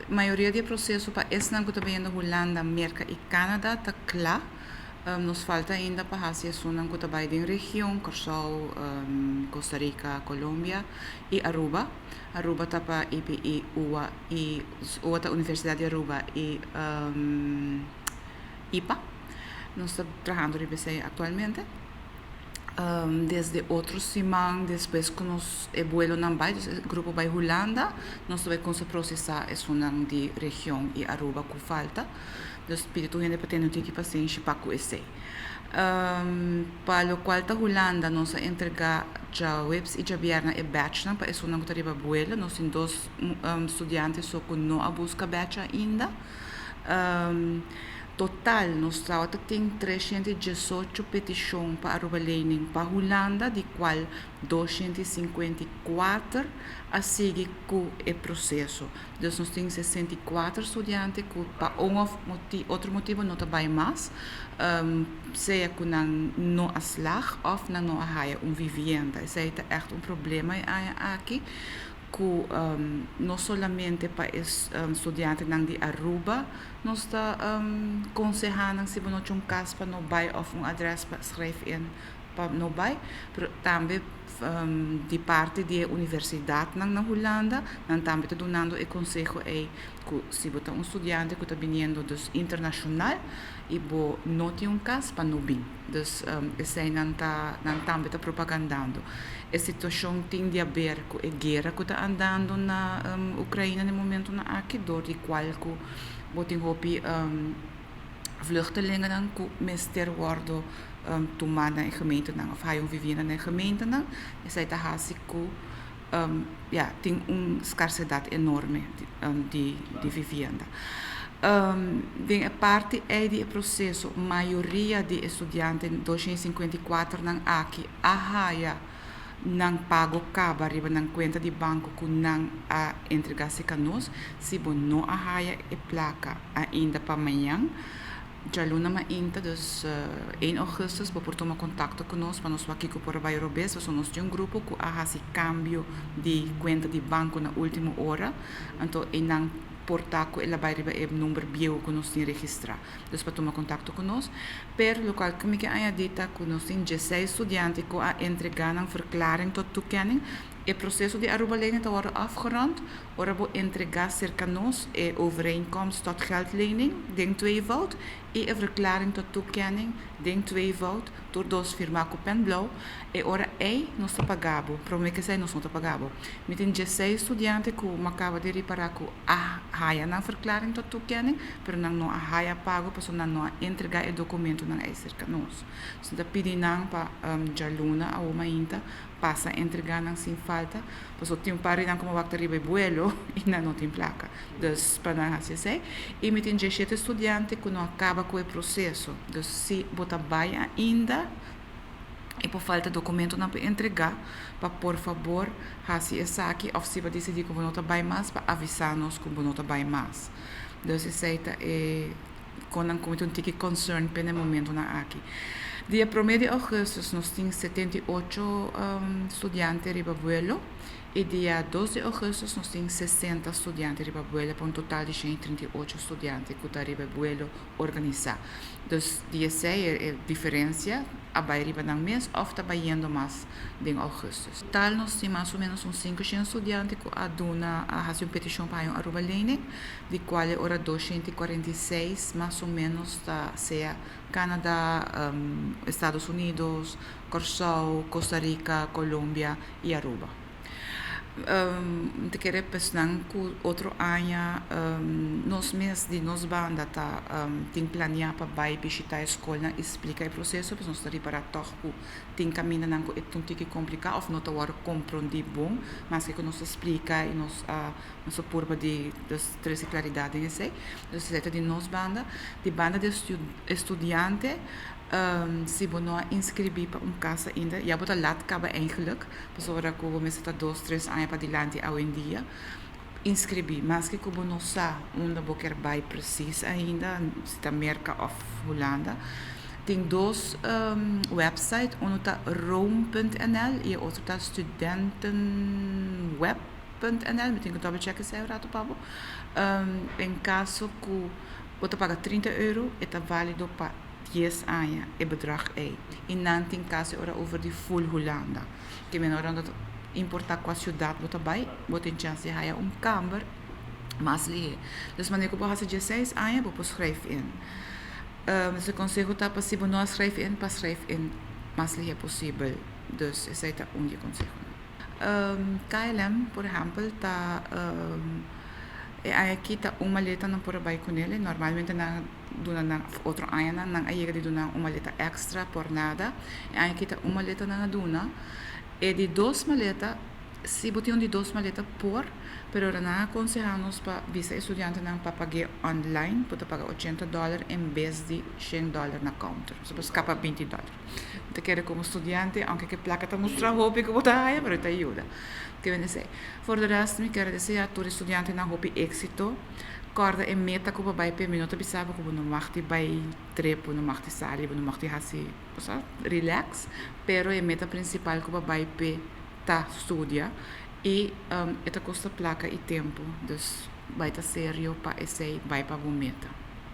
Mayoria di e proseso pa esnan ku ta biniendo Hulanda, Merka i Canada ta kla. Nos falta ainda pa hasi esunnan ku ta bai den region, Kòrsou, Costa Rica, Colombia i Aruba. Aruba ta pa IPI, UA i UA ta Universidat di Aruba i IPA. Nos ta trahando riba esei aktualmente. Desde otro siman despues ku nos e buelonan bai, dus e grupo bai Hulanda, nos ta bai kuminsá prosesá esunnan di region i Aruba ku falta. Dus pidi tur hende pa tene un tiki pasenshi pa ku esei. Pa lokual ta Hulanda nos a entregá djaweps i djabièrnè e batchnan pa esunnan ku ta riba buelo. Nos tin dos studiante so ku no a buska batch ainda. Total nos tabata tin 318 petishon pa Aruba Lening pa Hulanda, di kual 254 a sigui ku e proseso. Dus nos tin 64 studiante ku pa un òf otro motibu no ta bai mas, sea ku nan no a slag òf nan no a haya un vivienda. Esei ta ègt un problema e aña aki. Ku no solamente pa e studiantenan di Aruba nos ta konsehá nan si bo no tin un kas pa no bai òf un adrès pa schrijf in pa no bai, pero tambe di parti di e universidatnan na Hulanda nan tambe ta dunando e konseho ei ku si bo ta un studiante ku ta biniendo dus internashonal i bo no tin un kas pa no bin. Dus esei nan ta nan tambe ta propagandando. E situashon tin di haber ku e guera ku ta andando na Ukraina na e momentonan aki dor di kual ku bo tin hopi vluchtelingennan ku mester wòrdu tumá na e gemeentenan òf haya un vivienda na e gemeentenan. Esei ta hasi ku ya tin un skarsedat enorme di vivienda. Den e parti ei di e proseso mayoria di e studiante 254 nan aki a haya nan pago kaba riba nan kuenta di banko ku nan a entregá serka nos. Si bo no a haya e plaka ainda pa mañan, djaluna mainta, dus 1 augustus, bo por tuma kontakto ku nos pa nos wak kiko por a bai robes, pasobra nos tin un grupo ku a hasi kambio di kuenta di banko na último ora, anto einan por ta ku el a bai riba e number bieu ku nos tin registrá. Dus pa tuma kontakto ku nos. Pero lokual ku mi ke añadí ta ku nos tin dieseis studiante ku a entregá nan verklaring tot toekenning. E proseso di Aruba Lening ta wòrdu afgerond ora bo entregá serka nos e overeenkomst tot geldlening den tweevoud i e verklaring tot toekenning den tweevoud, tur dos firmá ku pèn blou. E ora ei nos ta paga bo. Promé ku esei nos no ta paga bo. Mi tin dieseis studiante ku mi a kaba di ripará ku a haya nan verklaring tot toekenning, pero nan no a haya pago pasobra nan no a entregá e dokumentonan ei serka nos. Nos ta pidi nan pa djaluna awo mainta pasa entregá nan sin falta, pasobra tin un par di nan ku mi wak ta riba e buelo i nan no tin plaka. Dus pa nan hasi esei. I mi tin 17 studiante ku no a kaba ku e proseso. Dus si bo ta bai ainda i por falta dokumentonan pa entregá, pa por fabor hasi esaki òf si bo a disidí ku bo no ta bai mas, pa avisá nos ku bo no ta bai mas. Dus esei ta e kon nan ku mi ta un tiki concern p'e na e momentonan aki. Dia promé di ougùstùs nos tin 78 studiante riba buelo i dia 2 di ougùstùs nos tin 60 studiante riba buelo pa un total di 138 studiante ku ta riba e buelo organisá. Dus di esei e diferensia a bai riba nan mes òf ta bayendo mas den ougùstùs. Total nos tin mas o ménos un 500 studiante ku a duna a hasi un petishon pa haña un Aruba Lening, di kual e ora 246 mas o ménos ta sea Canada, Estados Unidos, Kòrsou, Costa Rica, Colombia i Aruba. Mi ta kere pesnan ku otro aña nos mes di nos banda ta tin planeá pa bai bishitá e skolnan i splika e proseso, pasobra nos ta ripará tòg ku tin kamindanan ku e ta un tiki kompliká òf no ta wòrdu komprondí bon, maske ku nos ta splika i nos a nos a purba di trese klaridat den esei. Entonces esei ta di nos banda. Di banda di e studiante, si bo no a inskribí pa un kas ainda, ya bo ta lat kaba eigenlijk, pasobra ku bo mester ta dos, tres aña padilanti awendia. Inskribí, maske ku bo no sa unda bo kier bai presis ainda, si ta Merka òf Hulanda. Tin dos website, unu ta roam.nl i e otro ta studentenweb. nl, mi tin ku double check esei un ratu pa bo. En kaso ku bo ta paga €30, e ta válido pa 10 aña e bedrag ei. I nan tin kas ora over di full Hulanda. Ke men ora no ta importá kua siudat bo ta bai, bo tin chance di haya un kamber mas lihé. Dus manera ku bo hasi 16 aña, bo por schrijf in. Dus e konseho ta pa si bo no a schrijf in, pa schrijf in mas lihé posibel. Dus esei ta un di e konsehonan. KLM, por ehèmpel, ta e aña aki ta un maleta nan por a bai kuné. Normalmente nan duna nan otro añanan nan a yega di duna un maleta èkstra por nada. E aña aki ta un maleta nan a duna. E di dos maleta, si bo tin un di dos maleta por, pero nan a akonsehá nos pa bisa e studiantenan pa pag'é online, bo ta paga $80 en bes di $100 na counter. So bo skapa $20. Bo ta kere komo studiante, aunke ku e plaka ta mustra hopi ku bo ta haya, pero e ta yuda. Ke bende esei. For de rest mi kier deseá tur e studiantenan hopi éksito. Kòrda e meta ku bo bai p'e. Mi no ta bisa bo ku bo no mag di bai trip, bo no mag di sali, bo no mag di hasi cosa, relax, pero e meta prinsipal ku bo bai p'e ta studia i e ta kosta plaka i tempu, dus bai ta serio pa esei, bai pa bo meta.